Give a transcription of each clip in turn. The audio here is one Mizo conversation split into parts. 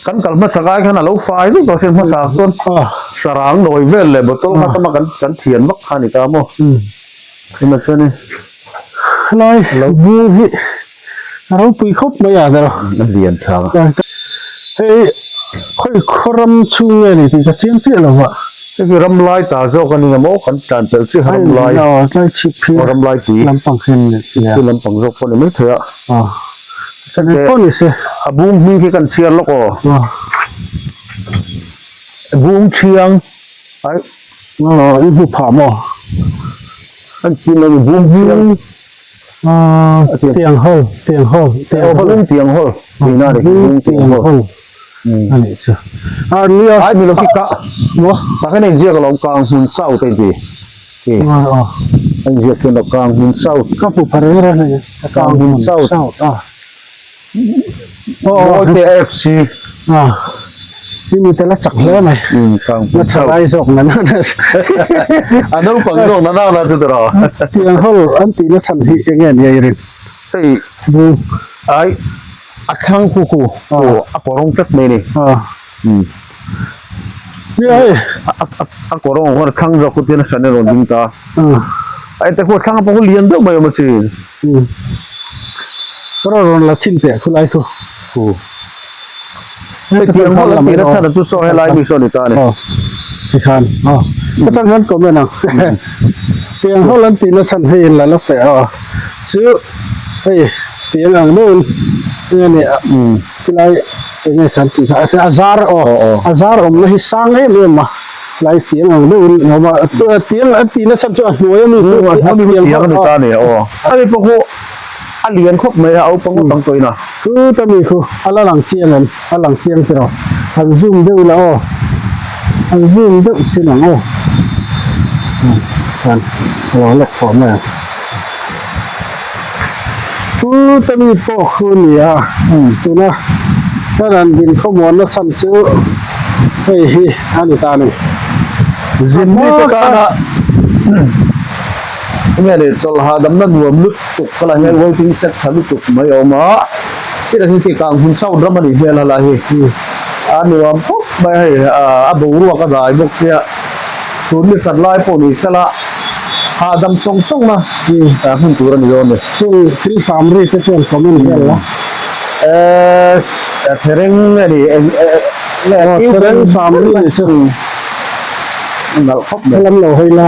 Kan kal hmasa kai khan a lo fai vek a hriat hmasa chuan sarang nawi vel leh bottle kha tama kan kan thian vak kha a ni ta maw tunah chuan in helai bung hi a ropui khawp mai a ber a lian tha hei khawi khaw ram chhung nge ni tih ka chiang chiah lo a hei hi ram lai ta zawk a ni ang maw kan tlan pelh chiah ram lai tlai chhip hi ram lai tui lampang hian lampang zawk pawh a ni maithei a. Pawh ni se. A bung hming khi kan chhiar lawk aw. Bung thiang. Ai. Aw i hmu phah maw? An tin a ni bung thiang. Tiang hawl, tiang hawl, tiang hawl. Bung tiang hawl. Tihna a ni. Bung tiang hawl. A nih chu. A nia. Ai mi lo khi ka. Maw? Tah khan a inziak alawm kang hmun south a inti. Aw. A inziak chuan lo kang hmun south. Ka hmu pha reng reng a ni. Kang hmun south. Mawite FC. Hi mi tel a chak hle mai. Kang hmun south. Lai zawk na na. A naupang zawk na na na chu tiraw. Tiang hol an tih na chhan hi eng nge ni a i rin? Hei bu ai a thlang khu khu a kawrawng tlat mai ni. Nia hei a kawrawng khuan a thlang zawk khu tian a hran a rawn ding ta. Ai te khu a thlang a pawh khu lian deuh mai awm asin. Ka rawn rawn la chhin teh khulai khu. Hei tiang hmawlh an tihna chhan chu saw helai mi saw ni ta a ni. Aw tikhan aw ka tang hian comment ang. Tiang hmawlh an tihna chhan hei in la la feh aw chu hei tiang ang deuhin enge ni a khilai enge kan tih kha a zar aw a zar awmna hi sang em em a lai tiang ang deuhin a awm a tiang an tihna chhan chu a hnuai ami a hnuai ami tiang a ni ta a ni aw. Ani pawh khu a lian khawp mai a, a upang upang tawhin a. Chuta mi khu a la lang chiang em? A lang chiang tiraw? Han zoom deuh ila aw. Han zoom deuh chin ang aw. Khan a lo lek khawh mai ang. Chuta mi pawh khu ni a, tuna kan han din khawmuanna chhan chu hei hi a ni ta a ni. Zin mite tana. Enge leh chawlh hahdamna nuam lutuk ka la hian waiting shed tha lutuk mai a awm a, tih hi khi kang hmun south ram a nih hmel a la hi a nuam khawp mai a hei a boruak a dai bawk sia chhun ni hrat lai pawh ni sela hahdam sawng sawng na hmun tur a ni dawn a ni. Chung thil hram ri te chuan comment vel la. Eee thereng a ni eng thereng hram ri ni chu. Nalh khawp mai. Helam lo hawi la,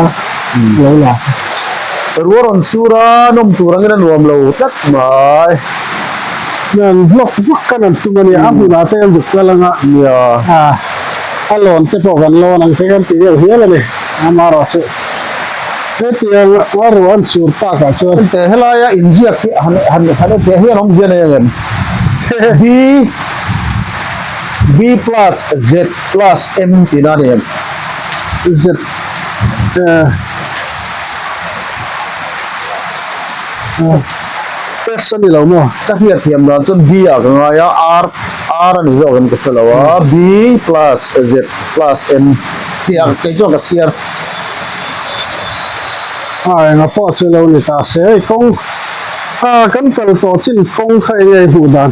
lo la. Ruah rawn sur a, nawm tur angin a nuam lo tlat mai. Nan vlog vak kan an tum a nia, a hmunah te an zuk kal anga. Nia. A lawn te pawh kan lawn ang te kan ti deuh hial a ni, amaherawh chu hetiang a ruah an sur takah chuan. Ente helaia inziak hi han han han en teh hian awmzia nei ang em? B B plus Z plus M tihna a ni em? Z eh S a ni lo maw? Ka hriat thiam dan chuan B ah ka ngai a, R R a ni zawk em ka hre lo a, B plus Z plus M tih ang kei chuan ka chhiar. A enga pawh chu lo ni ta se, hei kawng ah kan kal tawh chin kawng kha enge i hmuh dan?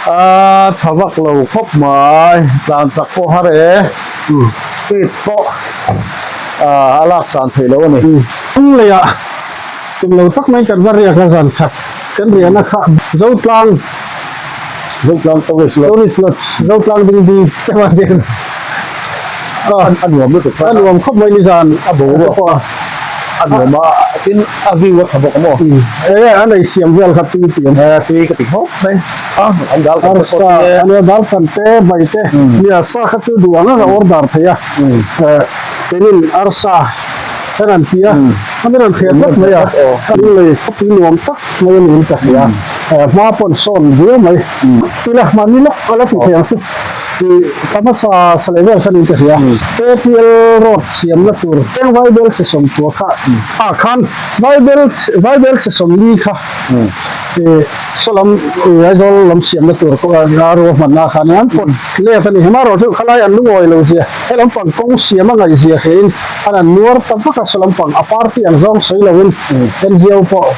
A tha vak lo khawp mai, tlan chak pawh har e, speed pawh a lak san theih loh a ni. Kawng leiah tum lo tak mai kan va riak a zan khat kan riahna kha Zotlang Zotlang Tourist Lodge Tourist Lodge Zotlang Dingdi te va riak a nuam lutuk a nuam khawp mai nizan a boruak pawh a nuam a tin a view a tha bawk a maw e a nei siam vel kha tui ti e tui ka ti khawp mai a an dal kan te pawh ania dal kan te bai te nia sa kha chu duh ang ang a order thei a keinin arsa kan an ti a a min rawn theh tlat mai a kan lei khawpui nuam tak mai a niin ka hria hma pawh an sawn viau mai tila mahni lawk a la ti thei ang chu ih ka hmasa sa leh vel kha niin ka hria APL road siamna tur eng vaibel chhe sawmtua kha ah khan vaibel vaibel chhe sawmli kha ih saw lam ih Aizawl lam siamna tur pawh a ruahmanna khan an pawt let a ni hmarawh chu khalai an lungawi lo zia he lampang kawng siam a ngaih zia hrein an an nuar ta vak a saw lampang a party ang zawng sawi loin NGO pawh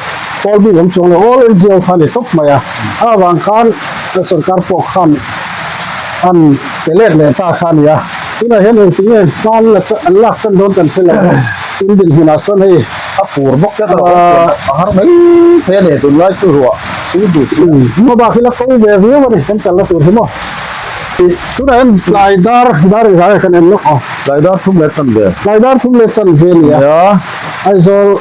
pawl bik awm chuang lo all NGO kha a ni tawp mai a a avang khan sorkar pawh khan. an pe let leh ta kha a ni a. Tunah hian engti nge hma an la an lak tan dawn kan hre lo a, tun dinhmunah chuan hei a fur bawk tlat a lo awm a har mai thei a ni tunlai chu ruah chu duh chu. Hmabak hi la ko ve viau a ni kan kalna tur hi maw. Tunah hian tlai dar dar engzah nge kan en lawk aw. Tlai dar thum leh chan ve. Tlai dar thum leh chan ve a ni a. Aizawl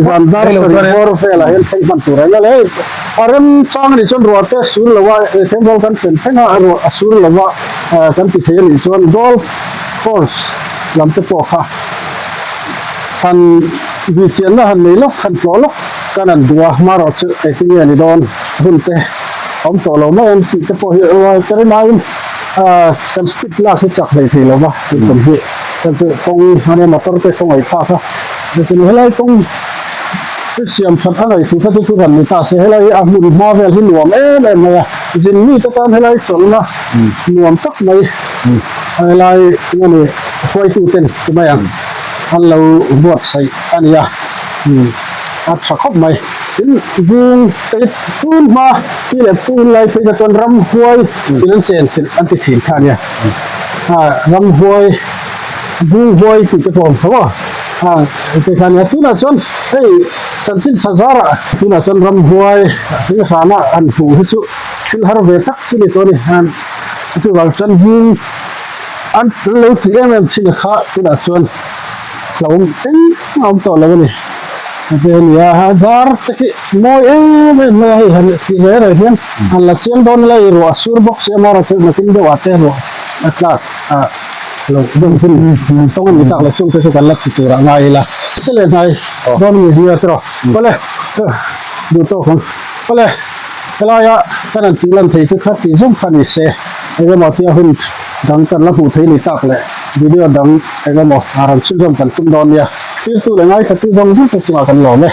van dar sarih bawr velah hian thleng hman tur a ila leh a remchang a nih chuan ruah te sur lo a themrawl kan pen thleng a ruah a sur lo a kan ti thei a nih chuan golf course lam te pawh kha han bihchianna han nei lawk han tlawh lawk kan han duh a hmarawh chu engtin nge a ni dawn hun te awm tawh lo mai ang tih te pawh hi ka rinaiin kan speed lak hi chak hlei thei lo va tih tum hi. Hei chu kawng a nia motor te kawng ei thlak a chutin helai kawng hi siam that a ngaih thu kha chu thu hran ni ta se helai hi a hmun hma vel hi nuam em em mai a zin mi te tan helai chawlhna nuam tak mai helai eng emaw hruaitu ten ti mai ang an lo buatsaih a ni a a tha khawp mai tin vung te hi tun hma pi leh pu in lai phei kha chuan ramhuai in an chen chilh an ti thin kha a nia. Ramhuai Bunghuai tih te pawh a awm tho a, te kha nia tunah chuan hei chanchin tha zarah tunah chuan ramhuai thil hrana han hmuh hi chu thil har ve tak chu ni tawh a ni chuvang chuan bung an lo tih em em thin kha tunah chuan hlauhawm engmah a awm tawh lo a ni te a ni a var te khi mawi em em mai a hei han tih reng reng hian Han la chiang dawn ila i ruah a sur bawk si a marawh chu nakin deuh ah te ruah a tlak a lo deuh hun an tawng a ni tak leh chung te chu kan la ti tur ah ngai ila. Che leh hnai dawn a ni nia tiraw awle duh tawk ang awle helaia kan han tih lan thei chu kha tih zawng kha ni se engemaw tia hun dang kan la hmuh thei ni tak leh video dang engemaw a rawn chhunzawm kan tum dawn nia thiltu leh ngaithla tu zawng zawng te chungah kan lawm e.